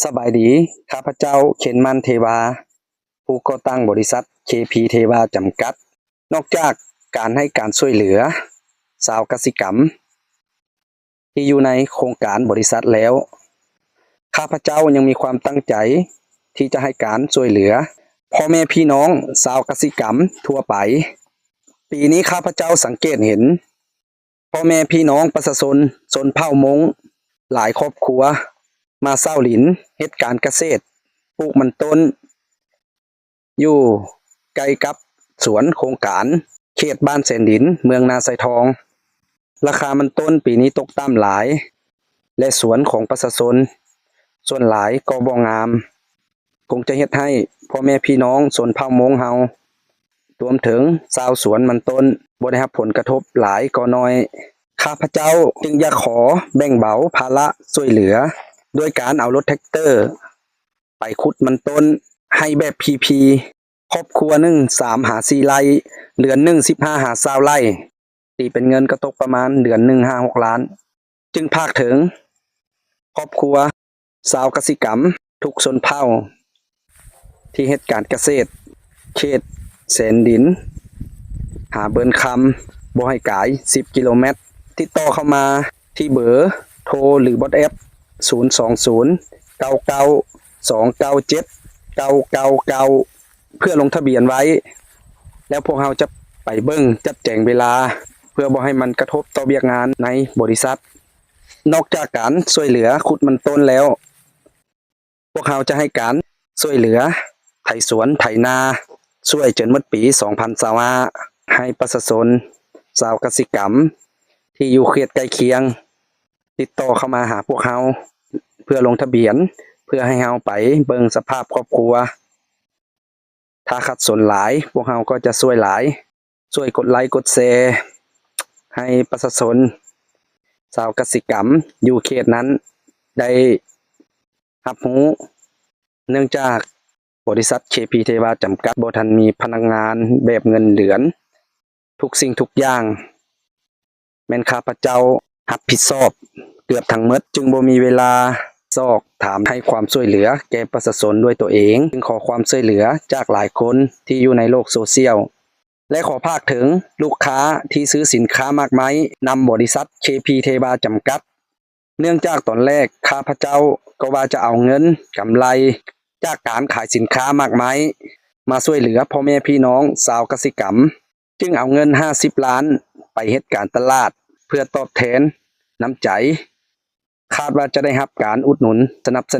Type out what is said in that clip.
ສະບາຍດີ, ຂ້າພະເຈົ້າ ເຂັນມັນ ເທວາ, ຜູ້ກໍ່ຕັ້ງບໍລິສັດ ເຄພີ ເທວາ ຈຳກັດ. ນອກຈາກການໃຫ້ການຊ່ວຍເຫຼືອຊາວກະສິກຳທີ່ຢູ່ໃນໂຄງການບໍລິສັດແລ້ວ, ຂ້າພະເຈົ້າຍັງມີຄວາມຕັ້ງໃຈທີ່ຈະໃຫ້ການຊ່ວຍເຫຼືອພໍ່ແມ່ພີ່ນ້ອງຊາວກະສິກຳທົ່ວໄປ. ປີນີ້ຂ້າພະເຈົ້າສັງເກດເຫັນ ພໍ່ແມ່ພີ່ນ້ອງປະຊາຊົນຊົນເຜົ່າມົ້ງຫຼາຍຄອບຄົວມາເຊົ່າດິນເຮັດການກະເສດ, ປູກມັນຕົ້ນ ຢູ່ໃກ້ກັບສວນໂຄງການເຂດບ້ານແສນດິນ ເມືອງນາຊາຍທອງ. ລາຄາມັນຕົ້ນປີນີ້ຕົກຕ່ຳຫຼາຍ ແລະ ສວນຂອງປະຊາຊົນສ່ວນຫຼາຍກໍບໍ່ງາມ. ຄົງຈະເຮັດໃຫ້ພໍ່ແມ່ພີ່ນ້ອງຊົນເຜົ່າມົ້ງເຮົາ ລວມເຖິງຊາວສວນມັນຕົ້ນ ບໍ່ໄດ້ຮັບຜົນກະທົບຫຼາຍກໍໜ້ອຍ. ຂ້າພະເຈົ້າຈຶ່ງຢາກຂໍແບ່ງເບົາພາລະຊ່ວຍເຫຼືອ ດ້ວຍການເອົາລົດແທກເຕີໄປຂຸດມັນຕົ້ນໃຫ້ແບບຟຣີໆ. ຄອບຄົວໜຶ່ງ ສາມຫາສີ່ໄລ່, ເດືອນໜຶ່ງ ສິບຫ້າຫາຊາວໄລ່, ຕີເປັນເງິນກໍຕົກປະມານເດືອນໜຶ່ງ ຫ້າຫົກລ້ານ. ຈຶ່ງຝາກເຖິງຄອບຄົວຊາວກະສິກຳທຸກຊົນເຜົ່າທີ່ເຮັດການກະເສດເຂດແສນດິນຫາເບີນຄຳ ບໍ່ໃຫ້ກາຍສິບກິໂລແມັດ, ຕິດຕໍ່ເຂົ້າມາທີ່ເບີໂທ ຫຼື WhatsApp ສູນສອງສູນ ເກົ້າເກົ້າສອງເກົ້າເຈັດ ເກົ້າເກົ້າເກົ້າ ເພື່ອລົງທະບຽນໄວ້ ແລ້ວພວກເຮົາຈະໄປເບິ່ງຈັດແຈງເວລາ ເພື່ອບໍ່ໃຫ້ມັນກະທົບຕໍ່ວຽກງານໃນບໍລິສັດ. ນອກຈາກການຊ່ວຍເຫຼືອຂຸດມັນຕົ້ນແລ້ວ, ພວກເຮົາຈະໃຫ້ການຊ່ວຍເຫຼືອໄຖສວນໄຖນາ ຊ່ວຍຈົນໝົດປີສອງພັນຊາວຫ້າ ໃຫ້ປະຊາຊົນຊາວກະສິກຳທີ່ຢູ່ເຂດໃກ້ຄຽງ ຕິດຕໍ່ເຂົ້າມາຫາພວກເຮົາ ເພື່ອລົງທະບຽນ ເພື່ອໃຫ້ເຮົາໄປເບິ່ງສະພາບຄອບຄົວ. ຖ້າຂັດສົນຫຼາຍ ພວກເຮົາກໍຈະຊ່ວຍຫຼາຍ, ຊ່ວຍກົດໄລ້ກົດແຊໃຫ້ປະຊາຊົນຊາວກະສິກຳຢູ່ເຂດນັ້ນໄດ້ຮັບຮູ້. ເນື່ອງຈາກບໍລິສັດ ເຄພີ ເທວາ ຈຳກັດ ບໍ່ທັນມີພະນັກງານແບບເງິນເດືອນ, ທຸກສິ່ງທຸກຢ່າງ ແມ່ນຂ້າພະເຈົ້າຮັບຜິດຊອບເກືອບທັງໝົດ, ຈຶ່ງບໍ່ມີເວລາຊອກຖາມໃຫ້ຄວາມຊ່ວຍເຫຼືອແກ່ປະຊາຊົນດ້ວຍຕົວເອງ, ຈຶ່ງຂໍຄວາມຊ່ວຍເຫຼືອຈາກຫຼາຍຄົນທີ່ຢູ່ໃນໂລກໂຊຊຽວ ແລະ ຂໍຝາກເຖິງລູກຄ້າທີ່ຊື້ສິນຄ້າໝາກໄມ້ນຳບໍລິສັດ ເຄພີ ເທວາ ຈຳກັດ. ເນື່ອງຈາກຕອນແລກຂ້າພະເຈົ້າກໍວ່າຈະເອົາເງິນກຳໄລຈາກການຂາຍສິນຄ້າໝາກໄມ້ມາຊ່ວຍເຫຼືອພໍ່ແມ່ພີ່ນ້ອງຊາວກະສິກຳ, ຈຶ່ງເອົາເງິນຫ້າສິບລ້ານໄປເຮັດການຕະຫຼາດເພື່ອຕອບແທນນ້ຳໃຈ. ຄາດວ່າຈະໄດ້ຮັບການອຸດໜູນສະໜັບສະໜູນ